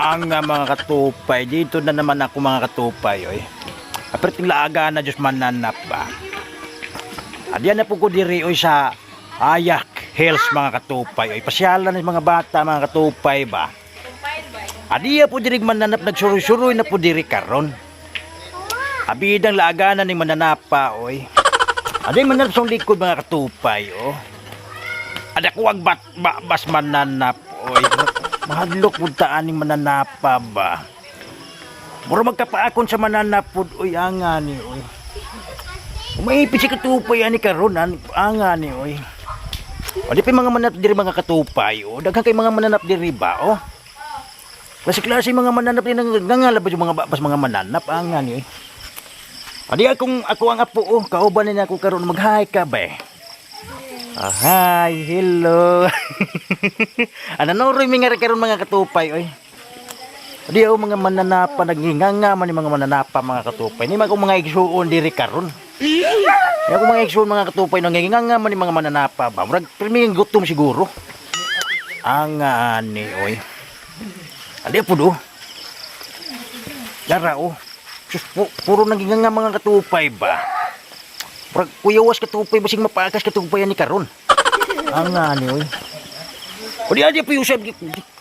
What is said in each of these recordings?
Ang mga katupay, dito na naman ako, mga katupay, oy. Aperting laaga na Diyos mananap ba. Adiyan na po ko diri, oy, sa Ayak Hills, mga katupay. Oy, pasyalan ng mga bata, mga katupay ba. Adiya po diri mananap, nagsuroy-suroy na po diri karon. Abidang laaganan ning mananapa, oy. Adi mananap sa likod, mga katupay, oh. Ada ko ang bat, ba, bas mananap, oy. Mahadlok pud ta aning mananapa ba. Mura magkapaakon sa mananap pud, oy, anga ni, oy. Umaipit si katupay ani karon an anga ni, oy. O di pa yung mga mananap diri, mga katupay, oh. Daghan kay mga mananap diri ba, oh. Klase-klase mga mananap din nangangalab yung mga babas mga mananap anga ni, oy. Adi akong ako ang apo, oh, kauban ni ako karon, mag-hi ka ba eh. Ah, hi, hello. Ano noroy mi nga karon, mga katupay, oy. Adi ako mga mananapa naginganga man ni mga mananapa, mga katupay. Ni akong mga igsuon diri karon. Ni ako mga igsuon, mga katupay, nanginganga man ni mga mananapa ba. Murag pirmi gutom siguro. Ang ani, oy. Adi po do. Dara oh. Sus, puro naginganga mga katupay ba. Murag kuyawas katupay basig mapakas katupay ani karon. Ang ani, oy. O di adi po yung sab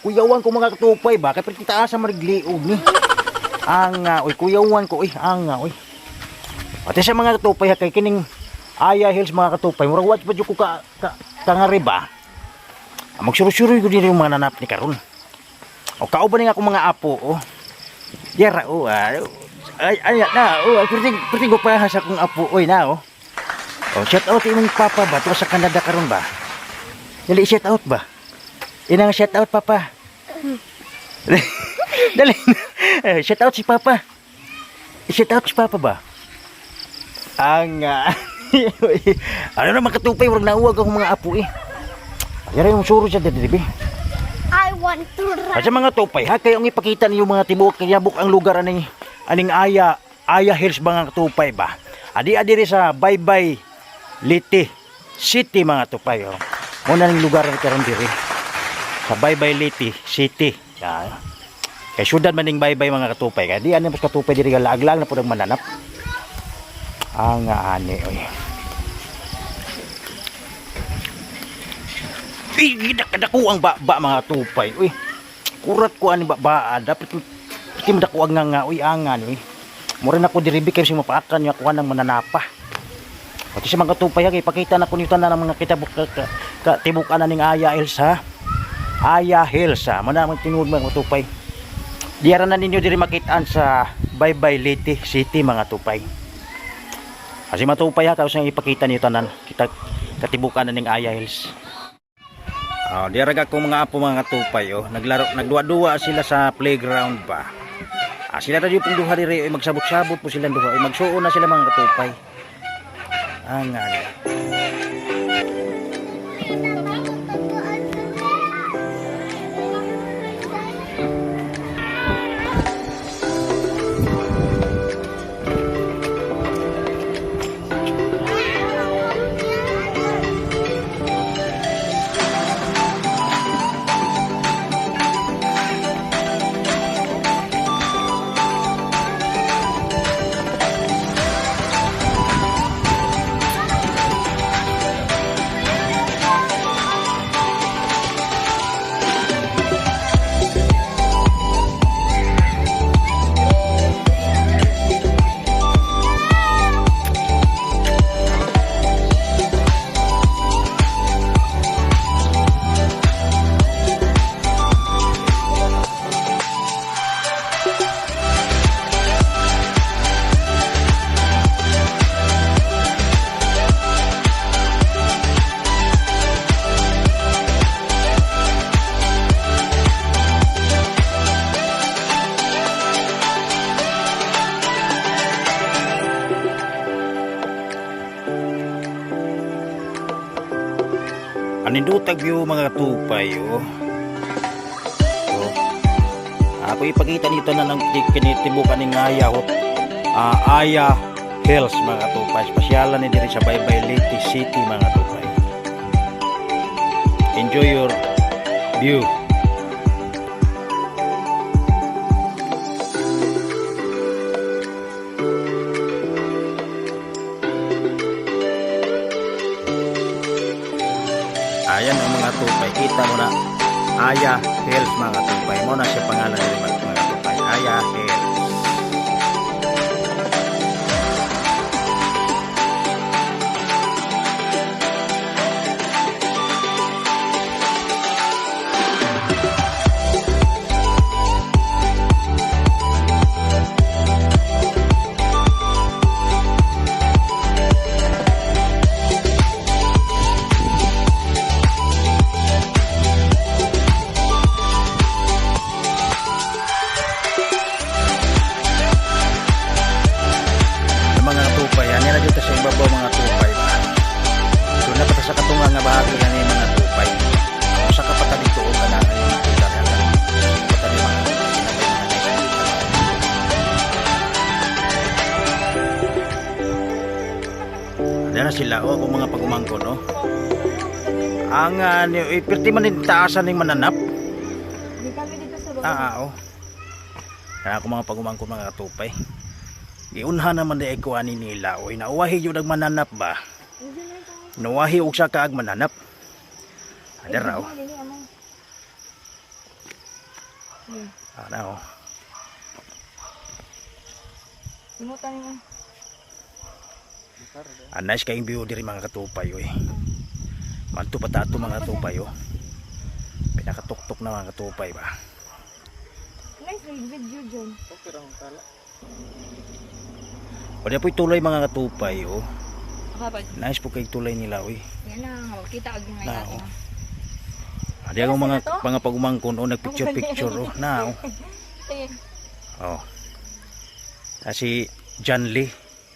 kuyawan ko, mga katupay ba, kay perti taas sa marigliog ni. Ang oy, kuyawan ko, oy, ang oy. Ate sa mga katupay ha, kay kining Aya Hills, mga katupay, murag watch pa jud ko ka kangari ba. Ah, magsuroy-suroy ko din yung mga nanap ni karon. O kauban ni nga akong mga apo, oh. Yara oh, ah. Ay ay na oh, perti perti ko pa sa akong apo, oy, na oh. Oh, shout out imong papa ba to sa Canada karon ba? Dali, shout out ba? Inang shout out, papa. Dali. Eh, shout out si papa. Shout out si papa ba? Ang ano na mga katupay, wag nauwag akong mga apo eh. Yara yung suro siya dito, be. I want to run. At sa mga tupay, ha, kayo ang ipakita niyo mga tibuok kayabok ang lugar aning aning Aya Aya Hills mga tupay ba. Adi adi ri sa Baybay Leyte City, mga tupay, oh. Muna ning lugar ni karon diri. Sa Baybay Leyte City. Ya. Kay syudad man ning Baybay, mga katupay. Kay di ani mas katupay diri nga laaglag na pud ang mananap. Ang ani, oy. Ay, dako ang ba mga tupay. Uy, kurat ko ani ba dapat piti dako ang nga, uy, angan, uy. Mura na ko diri kay sing mapaakan niya kuha ng mananapa. Pati sa mga tupay ha, kay ipakita na ko nito na ng mga kitabok ka, tibukan na ning Aya Hills ha. Aya Hills ha. Muna ang tinuod, mga tupay. Diara na ninyo diri makitaan sa Baybay Leyte City, mga tupay. Kasi matupay ha, tapos ipakita niyo tanan kita katibukan na ning Aya Hills. Oh, diara ka ko mga apo, mga katupay, oh. Naglaro, nagduwa-duwa sila sa playground ba. Ah, sila tayo pong duha diri ay magsabot-sabot po sila duha. Ay magsuo na sila, mga katupay. Ang ano. Anindutag view, mga tupay, oh. Oh. Ako ipakita nito na ng kinitibukan ng Aya, oh. Ah, Aya Hills, mga tupay. Pasyalan ni diri sa Baybay Leyte City, mga tupay. Enjoy your view. Ayan ang mga tupay. Kita mo na Aya Hills, mga tupay. Mo na siya pangalan nila, mga tupay. Aya Hills. Ang mga tupay, ano na dito sa ibabaw, mga tupay ba? So napata sa katunga nga bahagi yan yung mga tupay. Usa ka pata dito o kanang yung makita na lang. Pata di mga tupay, kinabay mga nice dito. Ayan na sila, o, kung mga pagumangko, no? Ang, pirti man din taasan ng mananap. Di kami dito sa baba. Ah, ah, oh. Kaya ako mga pagumangko, mga katupay. Giunhan naman di ko ani nila. Oy, nauwahi yun ang mananap ba? Nauwahi og sa kaag mananap. Ada raw. Ana oh. Limutan mo. Ah, nice kayong view diri, mga katupay, oy. Manto pa tato, mga katupay, oh. Pinakatuktok na, mga katupay ba. Nice may video dyan. O di po'y tulay, mga katupay, oh. Kapag. Nice po kay tulay nila, oy. Yan na, kita agad nga Na, natin. oh. Adi akong mga mga pagumangkon, oh, nagpicture picture, oh. Na, oh. Sige. Oh. Ah, si John Lee.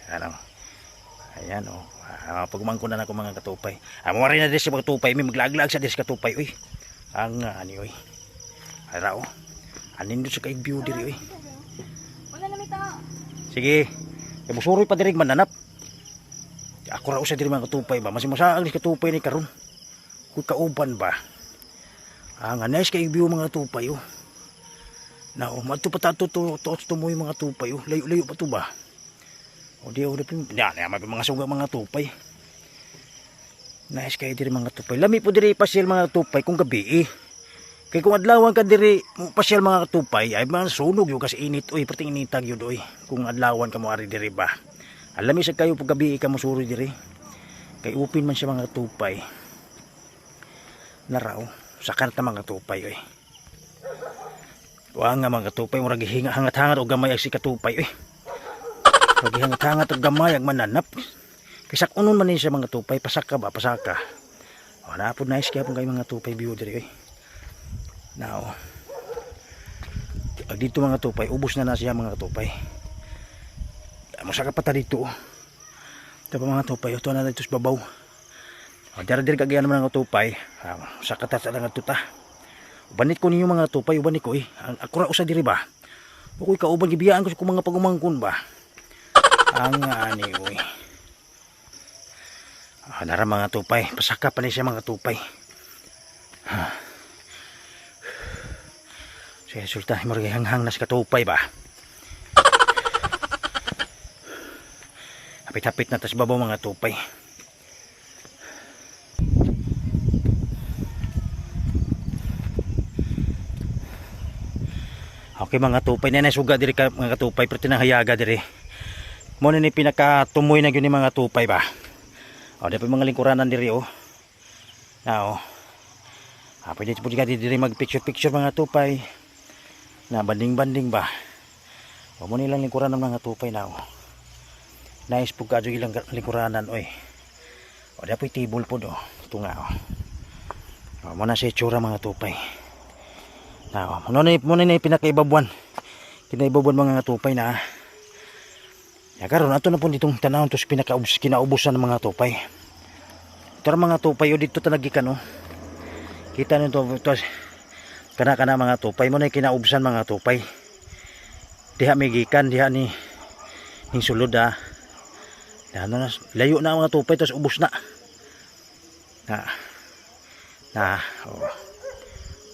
Ano? Ayan, oh. Ah, pagumangko na ako, mga katupay. Ah, mawari na din si mga katupay. May maglaglag sa dis katupay. Uy. Ang ani, uy. Ara, oh. Anin doon sa kaig view diri, uy. Wala na may tao. Sige. Kay musuroy pa diri mananap. Ako ra usa diri, mga katupay ba. Mas masaag ni katupay ni karon. Kuy kauban ba. Ah, nga nice kay view, mga tupay, oh. Na oh, madto pa tato to to to mo yung mga tupay, oh. Layo-layo pa to ba. O di oh, di na na may mga suga, mga tupay. Nice kay diri, mga tupay. Lami po diri pasyal, mga tupay, kung gabi eh. Kay kung adlawan ka diri mo pasyal, mga tupay, ay mga sunog yun kasi init oy, perting initag yun oy. Kung adlawan ka mo ari diri ba. Alami sa kayo pag gabi ka mo suri diri. Kay upin man siya, mga tupay. Naraw, sakar ta, mga tupay, oy. Wa nga, mga tupay, murag gihinga hangat-hangat og gamay ang si katupay oy. Murag gihangat-hangat og gamay ang mananap. Kay sak-unon man ni siya, mga tupay, pasaka ba, pasaka. O na po, nice kaya pong kayo, mga tupay, view diri oy. Now, pag dito, mga tupay, ubos na na siya, mga tupay. Masaka pa ta dito. Oh. Ito pa, mga tupay, ito na dito sa babaw. O, dara diri kagayan naman, mga tupay. Ah, saka ta sa nga tuta. Ubanit ko ninyo, mga tupay, ubanit ko eh. Ang ako ra usa diri ba. Ukoy kauban gibiyaan ko sa kung mga pagumangkon ba. Ang ani oy. Ah, nara, mga tupay, pasaka pa ni siya, mga tupay. Ha. Sige, sultan, murag hanghang na sa katupay ba. Hapit-hapit na tas babaw, mga tupay. Okay, mga tupay, na suga diri ka, mga tupay, pero tinahayaga diri. Mo na ni pinakatumoy na gyud ni mga tupay ba. O di pa mga lingkuranan diri oh. Na oh. Ah, pwede po ka diri mag picture picture, mga tupay. Na banding-banding ba. O mo nilang lingkuran ng mga tupay na oh. Nice po kadyo ilang lingkuranan oy. O di po table po do. Ito nga oh. O mo na sa itsura, mga tupay. Na oh. Mo na pinakaibabuan. Kinaibabuan, mga tupay, na. Ya karon ato na po ditong tanawon to sa pinakaubos kinaubusan ng mga tupay. Tara, mga tupay, o dito talaga no. Kita nito to, kana kana, mga tupay, mo na yung kinaubsan, mga tupay. Diha may gikan diha ni ning sulod ah. Ano na, layo na ang mga tupay tapos ubos na. Na. Na, oh.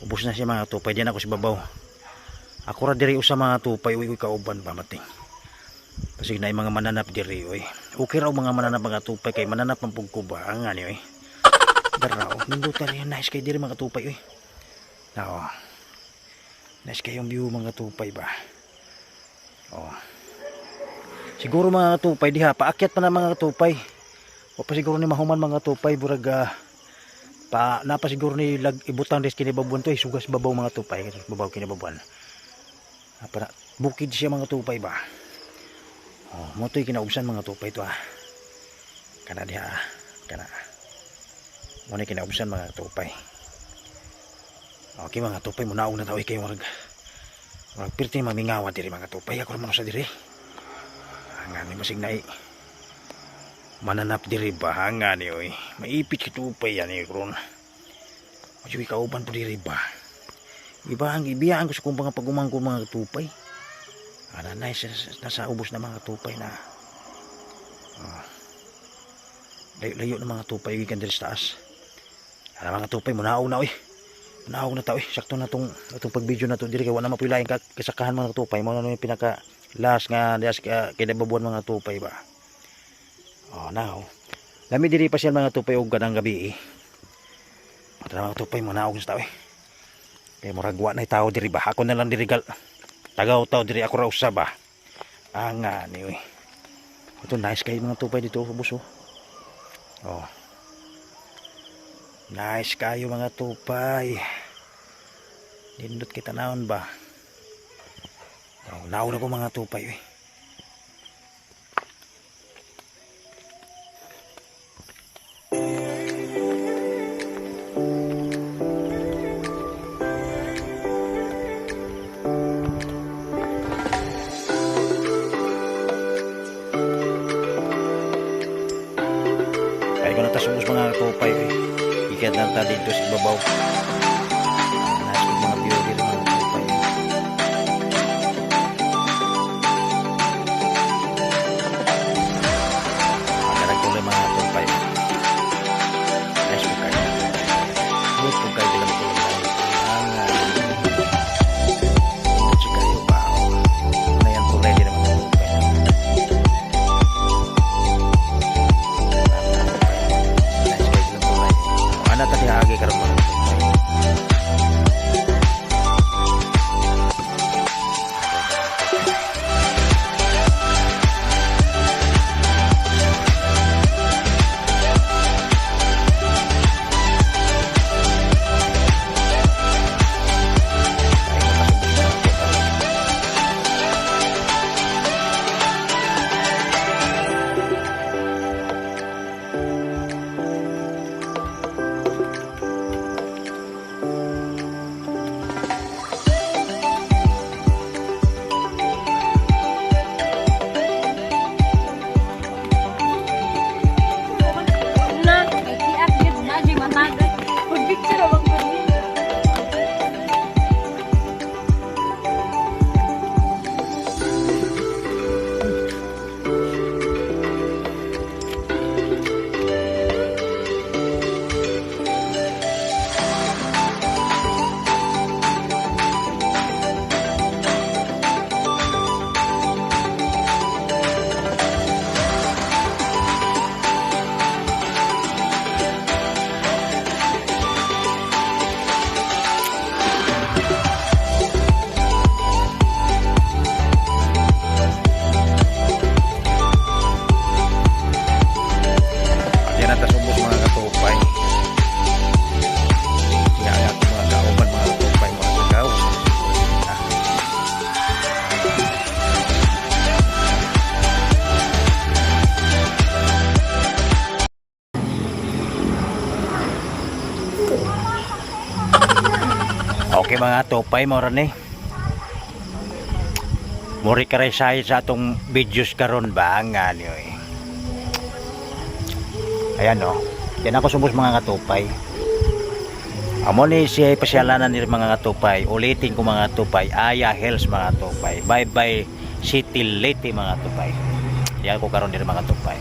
Ubos na siya, mga tupay. Diyan ako sa babaw. Ako ra diri usa, mga tupay, uy, uy kauban ba mating. Pasig na yung mga mananap diri oy. Okay raw mga mananap, mga tupay, kay mananap ang pugko ba ang ani oy. Dara oh, nindot rin, nice kay diri mga katupay oy. Na oh. Nice kayong view mga katupay ba. Oh. Siguro mga katupay diha paakyat pa na mga katupay. O pa siguro ni mahuman mga katupay, burag pa napa siguro ni lag ibutang des kinibabuan to eh, sugas babaw mga tupay, babaw kinibabuan. Ah, para bukid siya mga tupay ba. Oh, mo to'y kinaubsan mga tupay to ah. Kana diha ah. Kana. Mo ni kinaubsan mga tupay. Okay mga tupay, munaog na tao eh, kayo murag murag pirti mamingawa diri mga tupay. Ako ra man sa diri. Hanga ni masig nai mananap diri ba, hanga ni oy. Maipit ki tupay yan eh karon. Medyo kauban po diri ba. Iba ang ibiyaan ko sa kong mga pagumangko mga tupay. Ana nice, nasa ubos na mga tupay na. Oh. Layo-layo na mga tupay gikan diri sa taas. Ana mga tupay, munaog na oy. Munaog na ta oy. Sakto na tong atong pag-video na to diri kay wa na mapuy laing kasakahan mga tupay. Mao na yung pinaka last nga dias kinababuan mga tupay ba. Oh, now. Lami diri pa siya mga tupay og kanang gabi eh. Tara mga tupay, munaog na sa tao eh. Kay murag wa na tao diri ba. Ako na lang diri gal. Tagaw tao diri, ako ra usa ba. Ah nga ni oy. Ito nice kay mga tupay dito ubos oh. Oh. Nice kayo mga tupay. Nindot kita naon ba. Oh, naon ako mga tupay oy. Kaya ko natasubos mga tupay eh. Ikat lang ta dito sa ibabaw. Nice kay mga view dito mga tupay. Magkarag tuloy mga tupay. Nice po kayo. Good po kayo bilang tulong tayo. Ang nindot siya kayo ba? Ano yan po ready na mga tupay. Nice kayo bilang tulay. Ana ta diha karon mga tupay. Ay, nakasubos mga tupay. Na, kay tiak gid na jay matagat. Pag picture abang ko. Yan ang tasubos mga katupay. Nga ang akong mga kauban mga katupay mga sagaw. Ah. Okay mga tupay, mora ni. Muri karay sa atong videos karon ba nga niyo eh. Ayan o. Yan ako subos mga katupay. Amo ni siya pasyalanan ni mga katupay. Ulitin ko mga katupay. Aya Hills mga katupay. Bye bye City Leyte mga katupay. Yan ko karon diri mga katupay.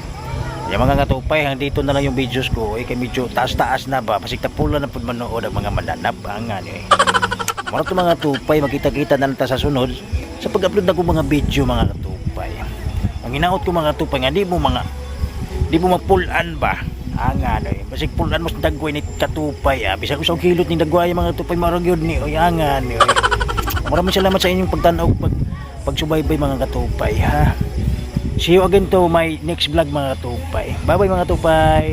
Yan mga katupay, hanggang dito na lang yung videos ko. Eh, kay medyo taas-taas na ba? Pasig tapula na pud manood ang mga mananap. Ang ano eh. Mura to mga tupay, magkita-kita na lang ta sa sunod sa pag-upload na ko mga video mga katupay. Ang hinaot ko mga tupay nga di mo mapulan ba? Angan oy. Basig pulan mo sa dagway ni katupay ah. Bisag usaw kilot ni dagway, mga katupay, marag yun ni oy, angan ni oy. Maraming salamat sa inyong pagtan-aw, pagsubaybay, mga katupay, ha. See you again to my next vlog, mga katupay. Bye bye, mga katupay.